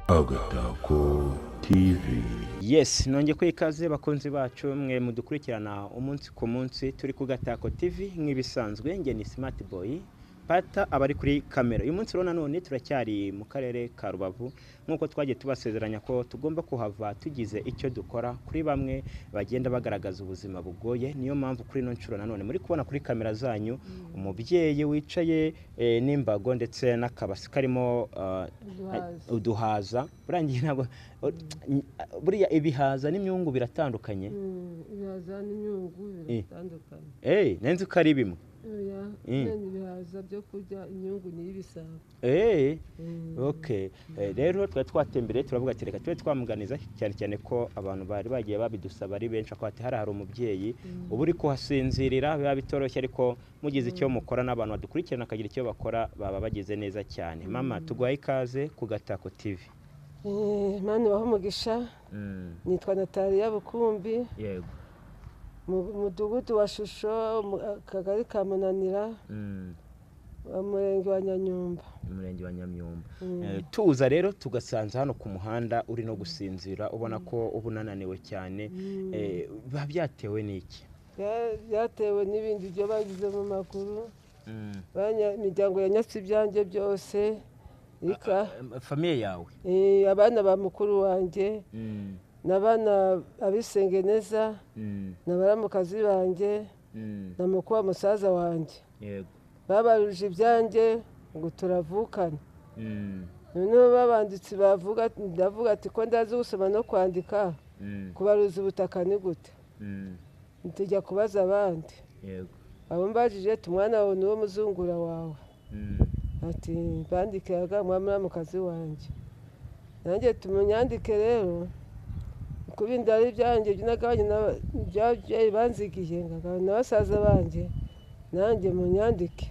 Agatako TV. Yes, nongeye kwiha ikaze bakunzi bacu mwe mudukurikirana umunsi ku munsi. Turi ku Gatako TV nk'ibisanzwe. Nge ni Smart Boy Pata abari kuri kamera. Uyu munsi rero nanone turacyari mu karere ka Rubavu, nk'uko twagiye tubasezeranya ko tugomba kuhava tugize icyo dukora kuri bamwe bagenda bagaragaza ubuzima bugoye. Niyo mpamvu kuri ino nshuro nanone muri kubona kuri kamera zanyu umubyeyi wicaye n'imbago ndetse n'akabasi karimo uduhaza. Burangiye ntabwo buriya ibihaza n'imyungu biratandukanye. Ibihaza n'imyungu biratandukanye. Nenzi ko ari bimwe. Ibihaza byo kurya, imyungu ni ibisabo. Okay. Rero twari twatembereye turavuga ati reka tube twamuganiza, cyane cyane ko abantu bari bagiye babidusaba ari benshi, ko ati hari umubyeyi uba uri kuhasinzirira, biba bitoroshye, ariko mugize icyo mukora n'abantu badukurikirana akagira icyo bakora baba bagize neza cyane. Mama, tuguhaye ikaze ku Gatako TV. Mani waho umugisha. Nitwa Natalia Bukumbi. Yego. Mu mudugudu wa Shusho, akagari ka Munanira, umurenge wa Nyanyumba. Umurenge wa Nyamyumba. Tuza rero tugasanza hano ku muhanda uri no gusinzira, ubona ko uba unananiwe cyane. Biba byatewe n'iki? Byatewe n'ibindi byo bagize mu maguru. Imiryango yanyatse ibyanjye byose. Famiye yawe? Abana ba mukuru wanjye, n'abana abisengeneza, n'abaramukazi banjye, na mukuru wa musaza wanjye. Yego. Babaruje ibyanjye ngo turavukana. Noneho babanditsi bavuga, ndavuga ati ko ndazi gusoma no kwandika, kubaruza ubutaka ni gute? Tujya kubaza abandi. Yego. Abo mbajije tumwana wawe niwo muzungura wawe. Ati bandikiraga mwamuramukazi wanjye. Nanjye tumunyandike rero kubindi ari byanjye byinagabanye n'ababyeyi banzigiye ngagabana na basaza banjye, nanjye munyandike.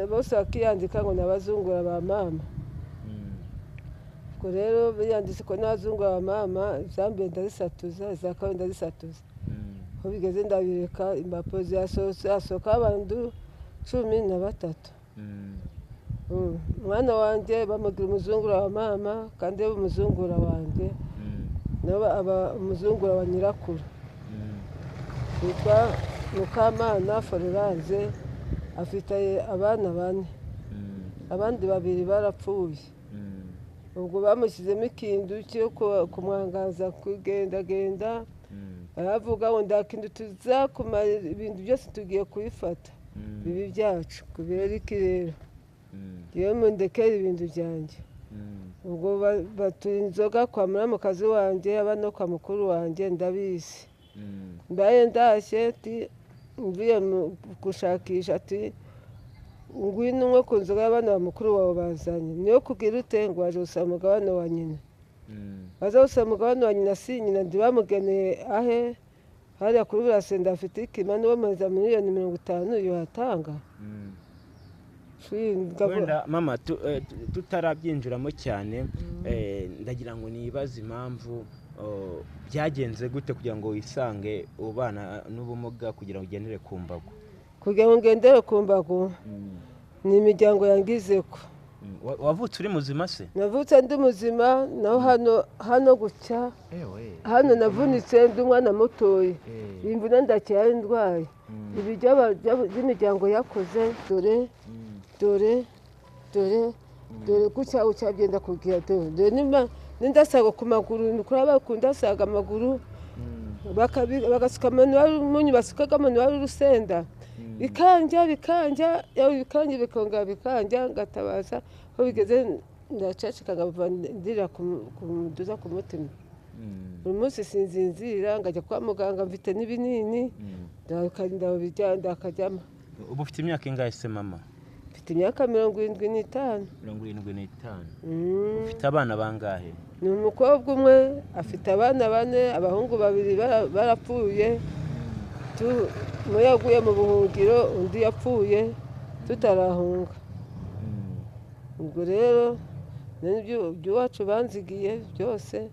Bose bakiyandika ngo nabazungura ba mama. Ubwo rero biyanditse ko nabazungura ba mama, izambere ndazisatuza, iza kabiri ndazisatuza. Aho bigeze ndabireka, impapuro zirasohoka abantu 13. Umwana wanjye bamugira umuzungura wa mama, kandi we umuzungura wanjye nawe aba umuzungura wa nyirakuru. Yitwa Mukamana Florence, afite abana 4, abandi 2 barapfuye. Ubwo bamushyizemo ikintu cyo kumwangaza kugendagenda, aravuga ngo ndakintu tuzakumara ibintu byose tugiye kubifata bibi byacu kubera iki rero yewe mundekere ibintu byanjye. Ubwo batuye inzoga kwa muramukazi wanjye, abana no kwa mukuru wanjye ndabizi. Mbaye ndashye ati mvuye gushakisha, ati ngwino unywe ku nzoga y'abana ba mukuru wawe bazanye, niyo kugira ute ngo waje gusaba umugabane wa nyina. Baza gusaba umugabane wa nyina, si nyina ntibamugeneye ahe hariya kuri Burasenda afite ikima, niwe muhereza 50 miliyoni yohatanga. Wenda mama tutarabyinjiramo cyane, ndagira ngo nibaze impamvu byagenze gute kugira ngo wisange ubana n'ubumuga, kugira ngo ugendere ku mbago. Kugira ngo ngendere ku mbago ni imiryango yangizeko. Wavutse uri muzima se? Navutse ndi muzima, naho hano gutya hano navunitse ndi umwana mutoya, imvune ndakira ndwaye. Ibiryo by'imiryango yakoze, dore dore dore dore gutya ucya byenda kugira dore dore nindasaga ku maguru, nukuri bakunda saga amaguru bagasuka umunyu, basukagamo wari urusenda, bikanja bikanja bikanja bikongera bikanja, ngatabaza aho bigeze ndaceceka nkava ndira kumuduza ku mutima. Buri munsi sinzinzira, ngajya kwa muganga mfite n'ibinini ndakajyamo. Ubu ufite imyaka ingahe se mama? Mfite imyaka 75. 75. Ufite abana bangahe? Ni umukobwa umwe, afite abana 4, abahungu 2 barapfuye. Umwe yaguye mu buhungiro, undi yapfuye tutarahunga. Ubwo rero iby'iwacu banzigiye byose,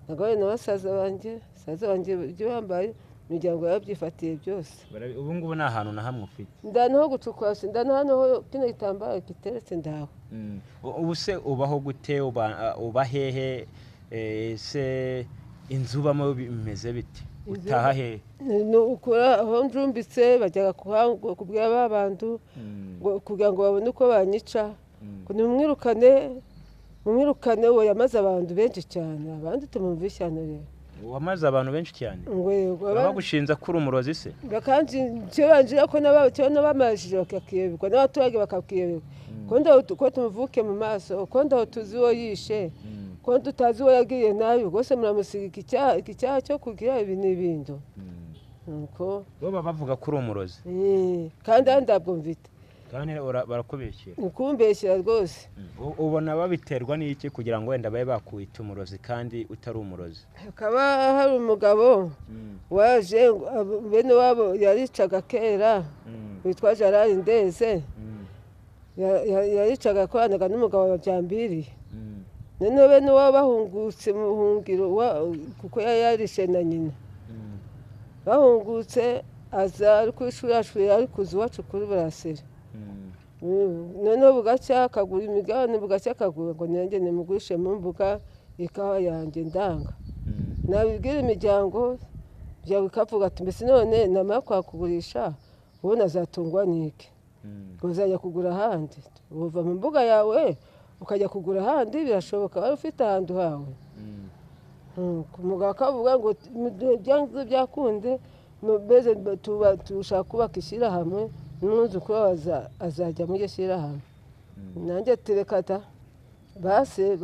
nagabaye na basaza banjye, basaza banjye ibyo bambaye Imiryango yabyifatiye byose. Ubu ngubu nta hantu na hamwe ufite? Ndanaho gucukura, ndanaho kino gitambaro giteretse ndaho. Ubu se ubaho gute? Uba hehe? Se inzu ubamo bimeze bite? Utaha hehe? Ni ukura aho njumbitse, bajyaga kubwira ba bantu kugira ngo babone uko banyica, ngo nimumwirukane, mumwirukane. Uwo yamaze abantu benshi cyane, abandi tumumva ishyano rero. Wamaze abantu benshi cyane? Ngo yego. Bagushinza ko uri umurozi se? Bakanjira ko n'abamajije bakakiyoberwa, n'abaturage bakakiyoberwa. Ko tumuvuke mu maso, ko ndaho tuzi uwo yishe, ko tutazi uwo yagiye nabi, rwose muramusiga icyaha cyo kugira ibi n'ibindi. Nuko bo bavuga ko uri umurozi. Kandi ntabwo mvite. Kandi barakubeshyera. Ukumbeshyera rwose. Ubona babiterwa n'iki kugira ngo wenda babe bakwita umurozi kandi utari umurozi? Hakaba hari umugabo waje bene wabo yaricaga kera, witwa Gerard Ndeze, yaricaga akoranaga n'umugabo wa Byambiri. Noneho bene wabo bahungutse mu buhungiro, kuko yari yarishe na nyina, bahungutse aza ari kwishurashurira, ari kuza iwacu kuri Buraseri. Noneho bugacya akagura imigabane, bugacya akagura, ngo nanjye nimugurishe mu mbuga ikawa yanjye, ndanga. Nabibwira imiryango ikavuga ati mbese none namara kwakugurisha ubundi azatungwa n'iki? Ngo uzajya kugura ahandi, uva mu mbuga yawe ukajya kugura ahandi, birashoboka wari ufite ahantu hawe. Umugabo akavuga ngo byakunde, mbese tushaka kubaka ishyirahamwe, n'umwuzukuru azajya muri iryo shyirahamwe. Nanjye turekata base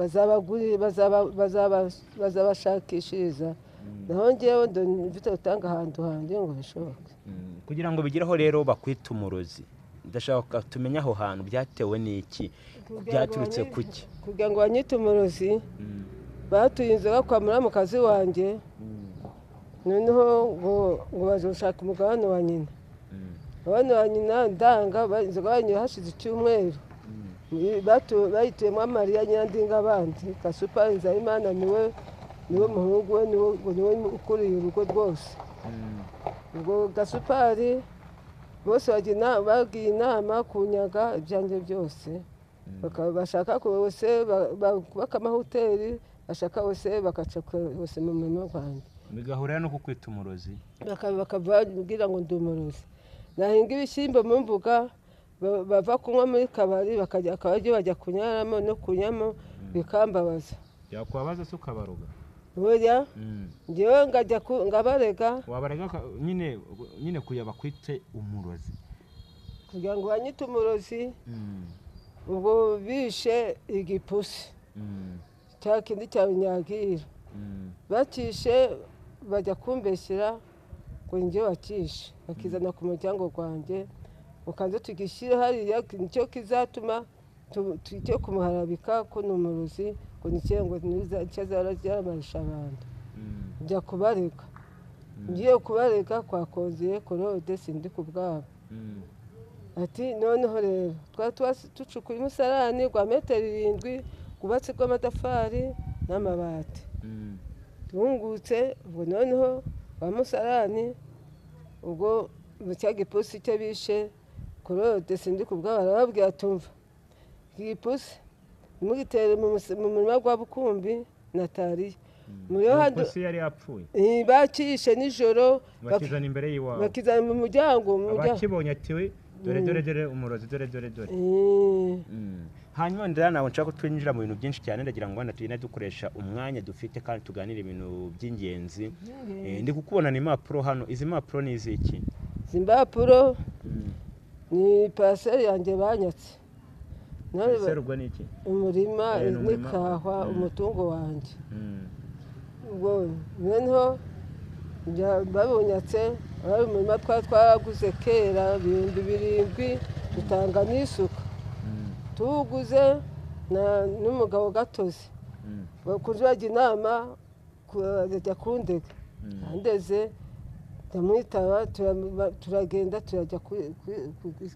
bazabashakishiriza, naho ngewe mfite gutanga ahantu hanjye ngo bishoboke. Kugira ngo bigereho rero bakwita umurozi, ndashaka tumenye aho hantu byatewe n'iki, byaturutse kuki? Kugira ngo banyite umurozi, batuye inzoga kwa muramukazi wanjye, noneho ngo baje gushaka umugabane wa nyina. Abana ba nyina ndanga, inzoga banyoye hashize icyumweru, bayituyemo Mariya Nyirandinga abandi, Kasupa Nzayimana niwe muhungu we, niwe ukuriye urugo rwose. Ubwo Gasupari bose bagiye inama kunyaga ibyanjye byose, bashaka bose kubaka amahoteli, bashaka bose bakaca bose mu murima wanjye. Bigahurira no kukwita umurozi? Bakababwira ngo ndi umurozi. Nahinga ibishyimbo mu mbuga, bava kunywa muri kabari, bakajya bajya kunyaramo no kunyamo, bikambabaza. Byakwabaza se ukabaroga? Oya, njyewe ngajya ngabarega. Wabarega nyine kuya bakwite umurozi? Kugira ngo banyite umurozi, ubwo bishe igipusi cya kindi cya Binyagira, bakishe bajya kumbeshyira ngo njye bakishe, bakizana ku muryango wanjye, ukanze tugishyire hariya, nicyo kizatuma tujye kumuharabika ko ni umurozi, ngo nicyo ngo azaramarisha abantu. Njya kubarega, ngiye kubarega kwa Konziye Claude sindi ku bwabo. Ati noneho rero twari ducukuye umusarani rwa metero 7 rwubatse rw'amatafari n'amabati, tungutse. Ubwo noneho wa musarani, ubwo cya gipusi cyo bishe Claude sindi ku bwabo arababwira tumva igipusi nimugitere mu murima gwa Bukumbi na Tariya. Ipusi yari yapfuye? Bakishe nijoro, bakizana imbere y'iwabo, bakizana mu muryango. Abakibonye ati dore dore dore umurozi, dore dore dore. Hanyuma ndera nawe nshaka ko twinjira mu bintu byinshi cyane, ndagira ngo wenda tugende dukoresha umwanya dufite kandi tuganire ibintu by'ingenzi. Ndi kukubona ni impapuro hano, izi mpapuro ni iziki? Izi mpapuro ni parcelle yanjye banyatse. Parcelle ubwo ni iki? Umurima n'ikahwa, umutungo wanjye. Ubwo noneho babunyatse, ari umurima twari twaraguze kera 7,000, dutanga n'isuka. Tuwuguze n'umugabo Gatozi, bakunze bajya inama ajya kundega, andeze ndamwitaba, turagenda turajya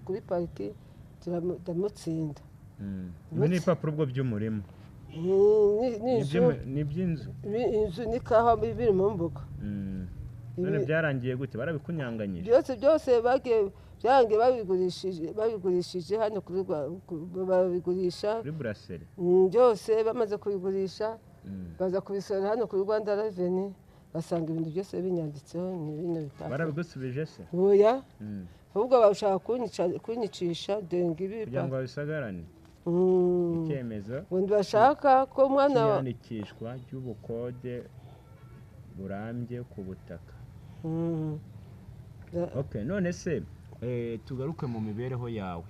kuri pariki, ndamutsinda. Ibi ni ibipapuro ubwo by'umurima? Ni iby'inzu? Inzu n'ikawa biri mu mbuga. None byarangiye gute? Barabikunyanganyije? Byose bagiye byarangiye babigurishije hano kuri babigurisha kuri buraseri. Byose bamaze kubigurisha baza kubisorera hano kuri Rwanda Revenue, basanga ibintu byose binyanditseho ni bino bipapuro. Barabigusubije se? Oya, ahubwo bashaka kunyicisha denga ibi kugira ngo babisagarane. Icyemezo ngo ntibashaka ko umwana cy'iyandikishwa ry'ubukode burambye ku butaka. Okay, none se tugaruke mu mibereho yawe.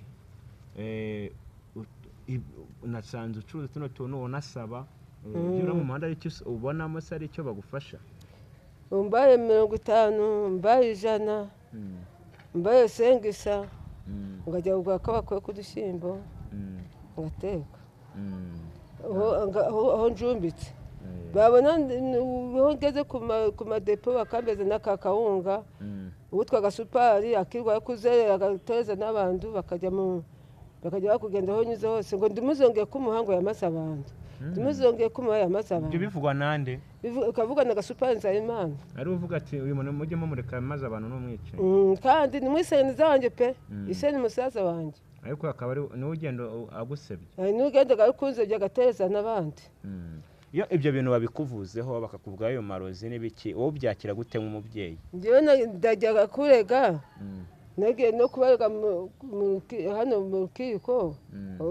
Nasanze ucuruza tuno tuntu unasaba, ibyo mu muhanda ari icyo ubonamo se ari icyo bagufasha? Mbaye 50, mbaye 100, mbaye 500, ngajya kugura akabakwe k'udushyimbo ngateka aho njumbitse. Babona aho ngeze ku madepo bakambeza n'akakawunga, uwitwa Gasupari akirwa kuzerera agatereza n'abantu bakajya bakugenda aho nyuze hose ngo ndimuzongeye kumuha ngo yamaze abantu, ndimuzongeye kumuha yamaze abantu. Ibyo bivugwa nande? Ukavuga na Gasupari Nzayimana. Ari uvuga ati uyu muntu mujye mumureka yamaze abantu n'umwicanyi. Kandi ni mwiseniza wanjye pe, iseni musaza wanjye. Ariko akaba ari niwe ugenda agusebye. Niwe ugenda akunzebye agatereza n'abandi. Iyo ibyo bintu babikuvuzeho bakakuvuga ayo marozi n'ibiki, wowe ubyakira gute nk'umubyeyi? Njyewe ndajyaga kurega, nagiye no kubarega hano mu rukiko,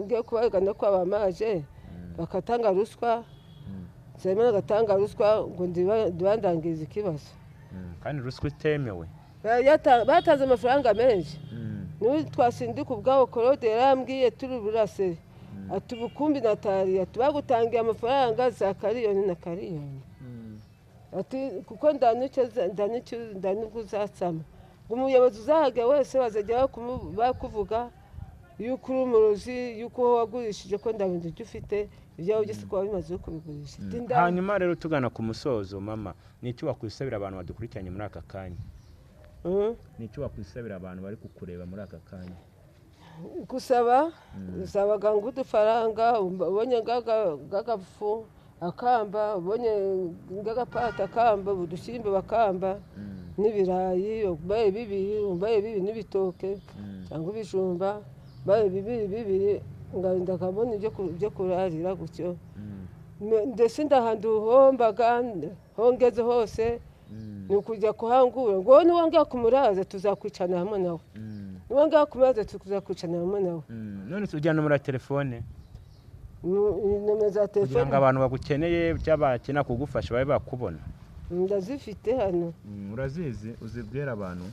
ngiye kubarega no kwa bamaje, bakatanga ruswa, Nzayimana agatanga ruswa ngo ndibandangize ikibazo. Kandi ruswa itemewe. Batanze amafaranga menshi. Niwe twasindika ubwabo Claude yarambwiye turi buraseri. Ati ubukumbi natari, ati bagutangiye amafaranga za kariyoni na kariyoni. Ati kuko ndanubwo uzatsama. Umuyobozi uzahaga wese bazajya bakuvuga yuko uri umurozi, yuko wagurishije ko ndabintu ibyo ufite ibyawe byose kuba bimaze kubigurisha. Hanyuma rero tugana ku musozo mama, ni icyo wakwisabira abantu badukurikiranye muri aka kanya? Ni icyo wakwisabira abantu bari kukureba muri aka kanya? Gusaba usabaga ngo udufaranga ubonye ngagafu akamba, ubonye ngagapata akamba, udushyimbo bakamba n'ibirayi, umbaye bibiri, umbaye bibiri n'ibitoke cyangwa ibijumba, mbaye bibiri bibiri ngarinda akabona ibyo kurarira gutyo. Ndetse ndahandu hombaga hongeze hose ni ukujya kuhangura ngo niwongera kumuraza tuzakwicana hamwe nawe. Niwongera kumuraza tuzakwicana hamwe nawe. None se ujyana muri telefone? Nomero za telefone kugira ngo abantu bagukeneye cyangwa kugufasha babe bakubona. Ndazifite hano. Urazizi, uzibwira abantu?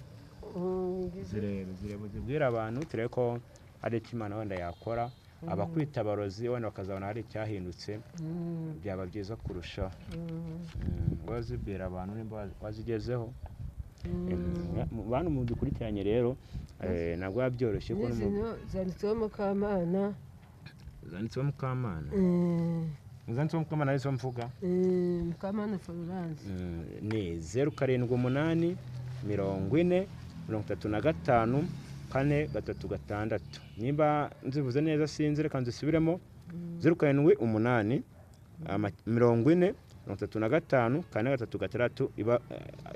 Zirebe uzibwira abantu turebe ko hari icyo Imana wenda yakora, abakwita abarozi wenda bakazabona hari icyahindutse, byaba byiza kurushaho. Wazibwira abantu nimba wazigezeho. Bantu mudukurikiranye rero ntabwo biba byoroshye ko zanditseho Mukamana. Zanditseho Mukamana. Zanditseho Mukamana arizo mvuga. Mukamana Florence. Ni 0 7 8 40 35 4 3 6. Nimba nzivuze neza sinzi, reka nzisubiremo. 0 7 8 40 35 4 3 6 iba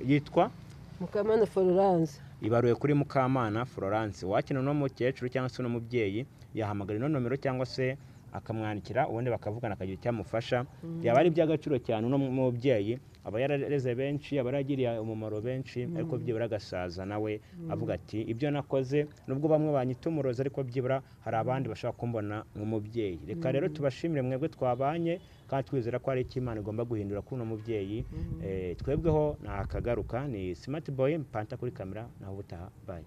yitwa Mukamana Florence. Ibaruye kuri Mukamana Florence. Wakina no mukecuru cyangwa se no mubyeyi yahamagara ino nomero cyangwa se akamwandikira, ubundi bakavugana akagira icyamufasha. Byaba ari iby'agaciro cyane uno mubyeyi aba yarareze benshi, aba yaragiriye umumaro benshi, ariko byibura agasaza nawe avuga ati ibyo nakoze nubwo bamwe banyita umurozi ariko byibura hari abandi bashaka kumbona nk'umubyeyi. Reka rero tubashimire mwebwe twabanye kandi twizera ko hari icyo Imana igomba guhindura kuri uno mubyeyi. Twebweho ntakagaruka. Ni Smart Boy Mpanta kuri kamera, naho ubutaha. Bye.